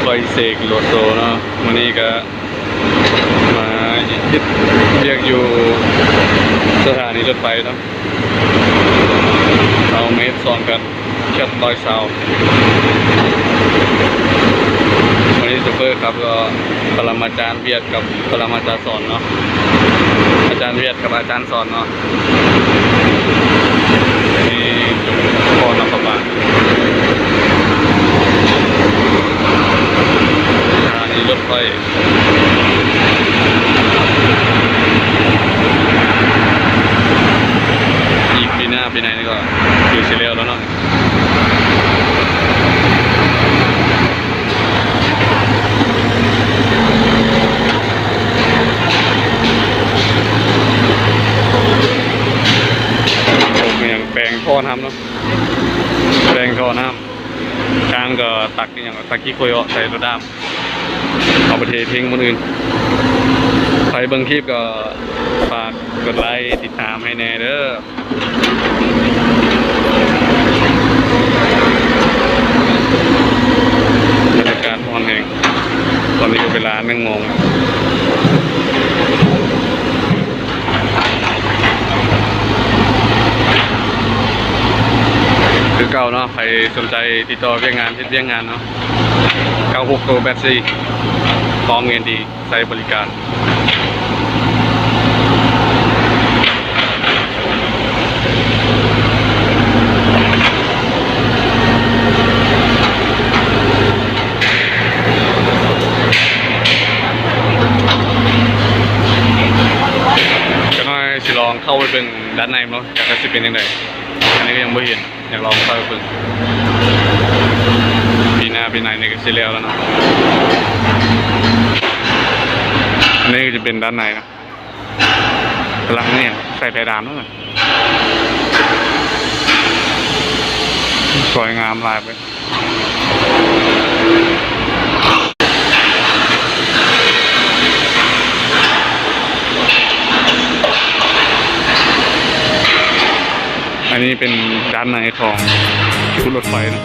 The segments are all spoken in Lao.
ໄຟເສກໂລໂຊເນາະ ມື້ນີ້ກະມາເຮັດວຽກຢູ່ສະຖານີລົດໄຟເນາະ ເອົາມາເຮັດສອນກັນ ແຄດຮ້ອຍຊາວ ວັນນີ້ໂຊເຟີຂັບກໍປະລະມາຈານວຽດກັບປະລະມາຈານສອນເນາະ ອາຈານວຽດກັບອາຈານສອນເນາະ ນີ້ພໍ່ນຳປະປາ ສະຖານີລົດໄຟ ອີກປີໜ້າປີໃນນີ້ກໍຄືຊິແລ້ວແລ້ວເນາະ. ໂອ້ ແມ່ນຫຍັງ ແປງທໍ່ນ້ຳເນາະ ແປງທໍ່ນ້ຳ ຊ່າງກໍຕັກອີ່ຫຍັງ ຕັກຂີ້ໂຄ່ຍອອກໃສ່ລົດດ້າມ ເອົາໄປເທເທັງບ່ອນອື່ນ. ໃຜເບິ່ງຄລິບກໍຝາກກົດໄລ ຕິດຕາມໃຫ້ແດ່ເດີ. ບັນຍາກາດຮ້ອນແຮງ ຕອນນີ້ກໍເວລາໜຶ່ງໂມງ ຄືເກົ່າເນາະ ໃຜສົນໃຈຕິດຕໍ່ວຽກງານ ເຮັດວຽກງານເນາະ ເກົ້າຫົກໂທແປດສີ່ ພ້ອມເງິນດີ ໃຊ້ບໍລິການ. ຈັກໜ້ອຍຊິລອງເຂົ້າໄປເບິ່ງດ້ານໃນເນາະ ຈັກວ່າຊິເປັນຈັ່ງໃດ ອັນນີ້ກໍຍັງບໍ່ເຫັນ. ຢາກລອງເຂົ້າໄປເບິ່ງ ປີໜ້າປີໃນນີ້ກໍຊິແລ້ວແລ້ວເນາະ. ອັນນີ້ກໍຈະເປັນດ້ານໃນເນາະ ກຳລັງນີ້ໃສ່ແພດານເນາະ ສວຍງາມຫຼາຍເວີຍ. ອັນນີ້ເປັນດ້ານໃນຂອງຂະບວນລົດໄຟເນາະ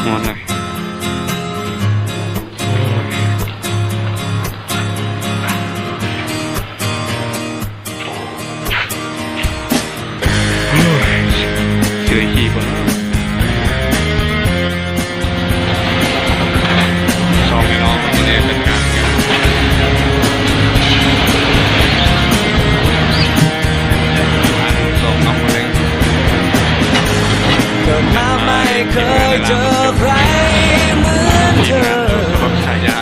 ມ່ວນເລີຍ. ໂອ້ຍ ຊິໄດ້ຂີ່ບໍ່ເນາະ ສອງພີ່ນ້ອງ ມື້ນີ້ເປັນງານ ງານສອງນ້ອງຜູ້ເລັກ ເກີດມາໄມ່ເຄີຍເຈີໃຄເໝືອນເທີ ແບບສາຍຢາ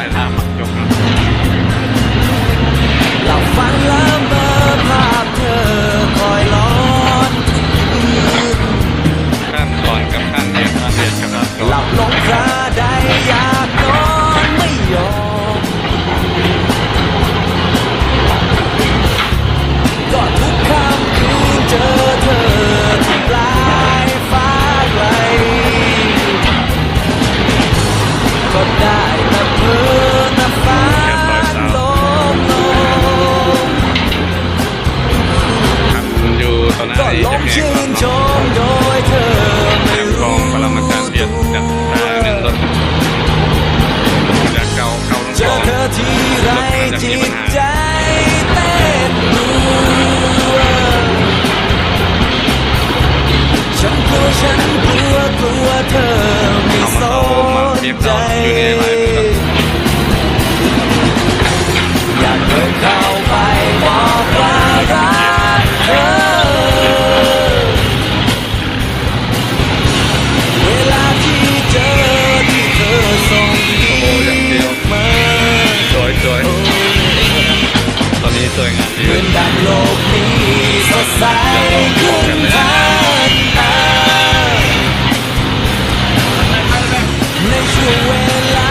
ຢູ່ຕໍ່ໜ້ານີ້ຈະມີແຄມຂອງປະລະມາຈານວຽດ ຈາກ ອ່າ ໜຶ່ງລົດ ຈາກເກົ່າ ເກົ່າລົງສອງ ລົດມັນຈະມີບັນຫາ. ເຮົາມາເຂົ້າ ມາວຽກເຂົາຢູ່ໃນໄລຟ໌ ໂອ້ ຢ່າງດຽວ ສວຍໆ ຕອນນີ້ສວຍງາມດີ ໃນຊ່ວງເວລາ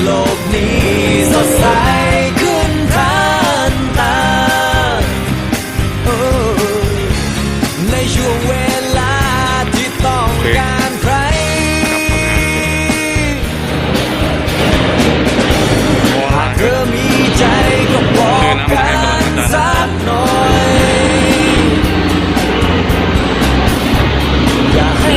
ໂລກນີ້ສົດໃສຂຶ້ນທັນຕາ ໂອ້ ໃນຊ່ວງເວລາທີ່ຕ້ອງການໃຜ ຫາກເທີມີໃຈກໍບອກກັນສັກໜ້ອຍ ຢ່າໃຫ້